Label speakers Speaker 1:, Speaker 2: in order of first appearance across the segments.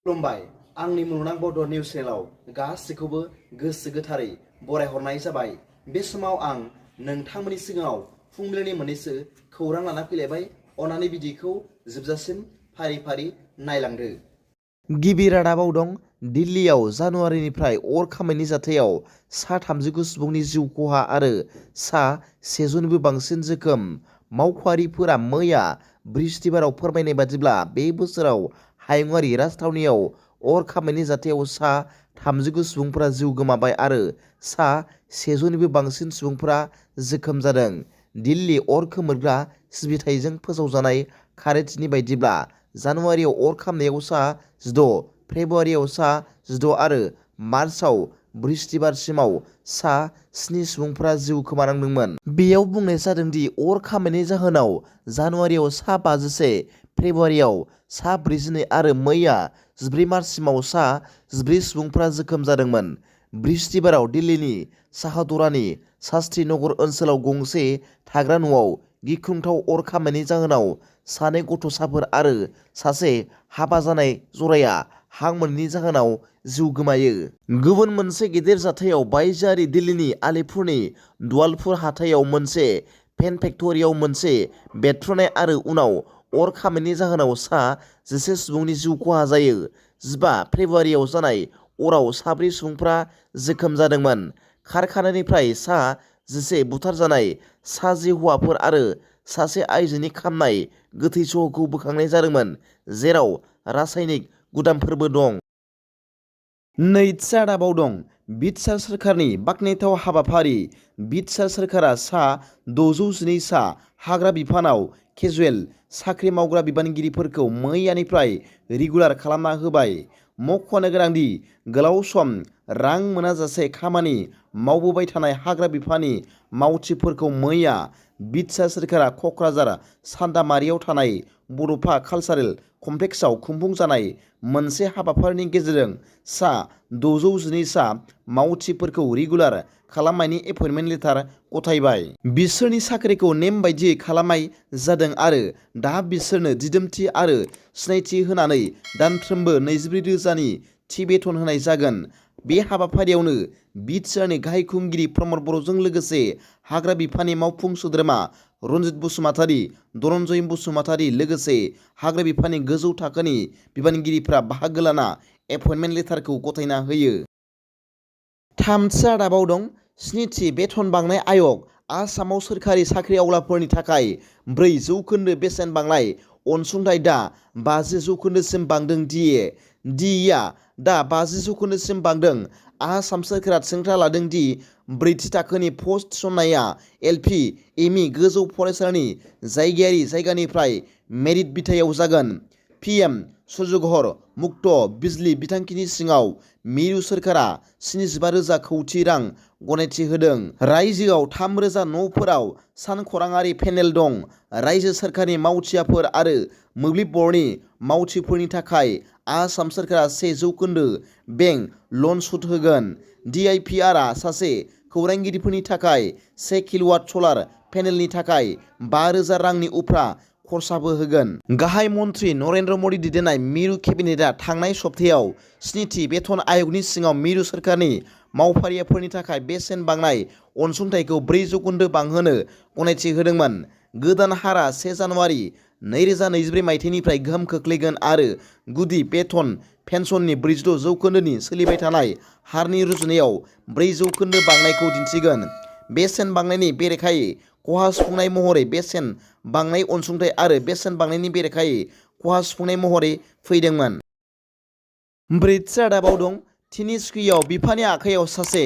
Speaker 1: खुलुमबाय आंनि मुलुगनां बड' निउस चेनेलाव गासैखौबो गोसो गोथारै बरायहरनाय जाबाय। बे समाव आं नोंथांमोननि सिगाङाव फुंबिलिनि मोननैसो खौरां लाना फैलायबाय। अन्नानै भिडिअखौ जोबजासिम फारि फारि नायलांदो। गिबि रादाबाव दं दिल्लीयाव जानुवारिनिफ्राय अर खामनायनि जाथायाव सा 39 सुबुंनि जिउ खहा आरो सा 100 बांसिन जोखोम। मावख'आरिफोरा मैया बृहस्पतिबाराव फोरमायनाय बादिब्ला बे बोसोराव हायुङारि राजथावनियाव अर खामनायनि जाथायाव सा 39 सुबुंफोरा जिउ गोमाबाय आरो सा 100 बांसिन सुबुंफोरा जोखोम जादों। दिल्ली अर खोमोरग्रा सिबिथायजों फोसावजानाय खारिथिनि बायदिब्ला जानुवारियाव अर खामनायाव सा 16, फेब्रुवारियाव सा 16 आरो मार्चआव बृहस्पतिबारसिमाव सा 7 सुबुंफोरा जिउ खोमानांदोंमोन। बेयाव बुंनाय जादों दि अर खामनायनि जाहोनाव जानुवारियाव सा 51, फेब्रुवारियाव सा 42 आरो मैया 14 मार्चसिमाव सा 14 सुबुंफोरा जोखोम जादोंमोन। बृहस्पतिबाराव दिल्लीनि साहादरानि शास्त्री नगर ओनसोलाव गंसे थाग्रा न'आव गिख्रंथाव अर खामनायनि जाहोनाव 2 गथ'साफोर आरो सासे हाबा जानाय जराया हां मोनैनि जाहोनाव जिउ गोमायो। गुबुन मोनसे गेदेर जाथायाव बायजोआरि दिल्लीनि आलिपुरनि दवालपुर हाथायाव मोनसे पेन फेक्टरियाव मोनसे बेरफ्रुनाय आरो उनाव अर खामनायनि जाहोनाव सा 11 सुबुंनि जिउ खहा जायो। 15 फेब्रुवारियाव जानाय अराव सा 4 सुबुंफोरा जोखोम जादोंमोन। कारखानानिफ्राय सा 11 बुथारजानाय, सा 10 हौवाफोर आरो सासे आइजोनि खामनाय गोथै सह'खौ बोखांनाय जादोंमोन, जेराव रासायनिक गुदामफोरबो दं। नैथि रादाबाव दं BTR सरकारनि बाखनायथाव हाबाफारि। BTR सरकारा सा 612 सा हाग्रा बिफानाव केजुएल साख्रि मावग्रा बिबानगिरिफोरखौ मैयानिफ्राय रेगुलार खालामना होबाय। मख'नो गोनांदि गोलाव सम रां मोनाजासे खामानि मावबोबाय थानाय हाग्रा बिफाननि मावथिफोरखौ मैया BTR सरकारा क'क्राझार सान्दामारियाव थानाय बड'फा कालचारेल कमप्लेक्सआव खुंफुंजानाय मोनसे हाबाफारिनि गेजेरजों सा 612 सा मावथिफोरखौ रेगुलार खालामनायनि एपइन्टमेन्ट लेटार गथायबाय। बिसोरनि साख्रिखौ नेम बायदियै खालामनाय जादों आरो दा बिसोरनो दिदोमथि आरो सिनायथि होनानै दानफ्रोमबो 24,000नि थि बेथन होनाय जागोन। बे हाबाफारियावनो BTRनि गाहाय खुंगिरि प्रमद बर'जों लोगोसे हाग्रा बिफाननि मावफुं सोद्रोमा रनजित बसुमतारी, धनन्जय बसुमतारी लोगोसे हाग्रा बिफाननि गोजौ थाखोनि बिबानगिरिफ्रा बाहागो लाना एपइन्टमेन्ट लेटारखौ गथायना होयो। थामथि रादाबाव दं स्निथि बेथन बांनाय आय'ग। आसामाव सोरखारि साख्रि आवलाफोरनि थाखाय 4% बेसेन बांनाय अनसुंथाइ दा 50% बांदों। DA दा 50% बांदों। आसाम सोरखारा थिरांथा लादों दि 4थि थाखोनि पस्ट थिसननाया LP, ME गोजौ फरायसालिनि जायगायारि जायगानिफ्राय मेरिट बिथायाव जागोन। PM सूर्य घर मुक्त बिजली बिथांखिनि सिङाव मिरु सोरखारा 75,000 कौटि रां गनायथि होदों। रायजोआव 3,000 न'फोराव सानखराङारि पेनेल दं। रायजो सोरखारनि मावथिआफोर आरो मोब्लिब बर्डनि मावथिफोरनि थाखाय आसाम सोरखारा 100% बेंक लन सुद होगोन। DIPRआ सासे खौरांगिरिफोरनि थाखाय 1 किल'वाट सलार पेनेलनि थाखाय 5,000 रांनि उफ्रा खरसाबो होगोन। गाहाय मन्थ्रि नरेन्द्र मदि दैदेननाय मिरु केबिनेटआ थांनाय सप्तायाव स्निथि बेथन आय'गनि सिङाव मिरु सोरखारनि मावफारियाफोरनि थाखाय बेसेन बांनाय अनसुंथाइखौ 4% बांहोनो गनायथि होदोंमोन। गोदान हारआ 1 जानुवारि 2024 मायथाइनिफ्राय गोहोम खोख्लैगोन आरो गुदि बेथन पेन्सननि 46%नि सोलिबाय थानाय हारनि रुजुनायाव 4% बांनायखौ दिन्थिगोन। बेसेन बांनायनि बेरेखायै खहा सुफुंनाय महरै बेसेन बांनाय अनसुंथाइ आरो बेसेन बांनायनि बेरेखायै खहा सुफुंनाय महरै फैदोंमोन। ब्रैथि रादाबाव दं तिनिसुकियाव बिफानि आखाइयाव सासे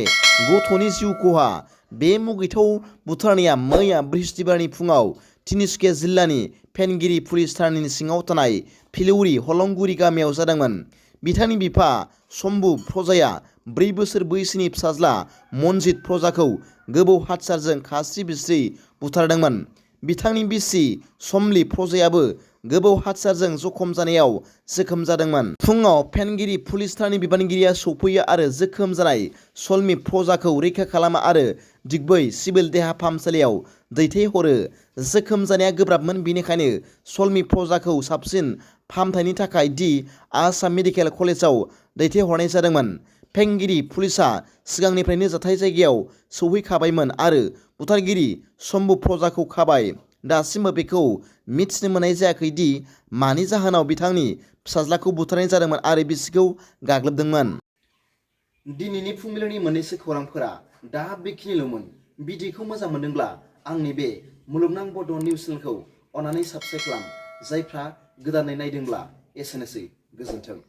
Speaker 1: गथ'नि जिउ खहा। बे मुगैथाव बुथारनाया मैया बृहस्पतिबारनि फुङाव तिनिसुकिया जिल्लानि फेनगिरि पुलिस थानानि सिङाव थानाय फिलौरी हलंगुरि गामियाव जादोंमोन। बिथांनि बिफा शम्भु प्रजाया 4 बोसोर बैसोनि फिसाज्ला मनजित प्रजाखौ गोबौ हाथियारजों खास्रि बिस्रि बुथारदोंमोन। बिथांनि बिसि समलि प्रजायाबो गोबौ हाथियारजों जखम जानायाव जोखोम जादोंमोन। फुङाव फेनगिरि पुलिस थानानि बिबानगिरिया सौफैयो आरो जोखोम जानाय सलमि प्रजाखौ रैखा खालामो आरो दिग्बै सिभिल देहा फाहामसालियाव दैथायहरो। जोखोम जानाया गोब्राबमोन, बेनिखायनो सलमि प्रजाखौ साबसिन फाहामथायनि थाखाय दि आसाम मेडिकेल कलेजाव दैथायहरनाय जादोंमोन। फेंगिरि पुलिसआ सिगांनिफ्रायनो जाथाय जायगायाव सौहैखाबायमोन आरो बुथारगिरि शम्भु प्रजाखौ खाबाय। दासिमबो बेखौ मिथिनो मोननाय जायाखै दि मानि जाहोनाव बिथांनि फिसाज्लाखौ बुथारनाय जादोंमोन आरो बिसिखौ गाग्लोबदोंमोन। दिनैनि फुंबिलिनि मोननैसो खौरांफोरा दा बेखिनिल'मोन। भिडिअखौ मोजां मोनदोंब्ला आंनि बे मुलुगनां बड' निउस चेनेलखौ अन्नानै साबस्क्राइब खालाम। जायफ्रा गोदानै नायदोंब्ला एसेनोसै, गोजोन्थों।